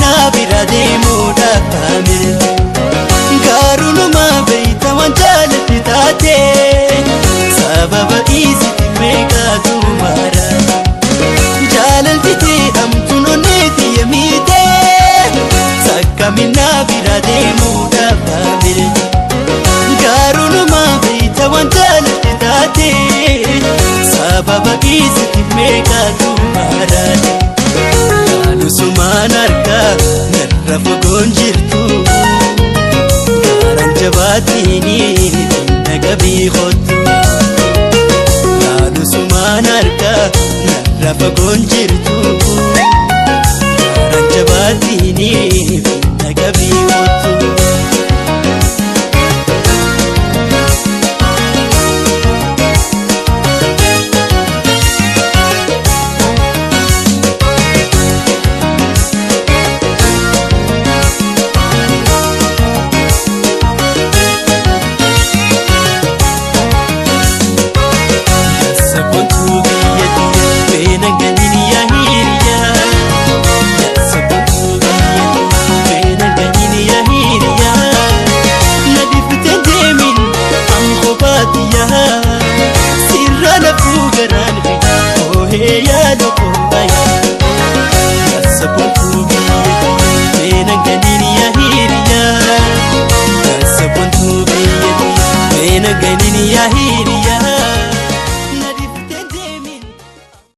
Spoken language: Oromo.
Sakkaminaa bira deemuudhaaf haamile Gaarummaa beeyta waan jaalatti taate Sababa isitti meeqatu mara Jaalalti ta'amtuun onneeti yemiite Sakkaminaa bira deemuudhaaf haamile Gaarummaa beeyta waan jaalatti taate Sababa isitti meeqatu mara Sumaan harkaa narra fagoon jirtu Gaaraan jabaatini nagabii kootu Laalu sumaan harkaa narra fagoon jirtu Gaaraan jabaatini nagabii kootu.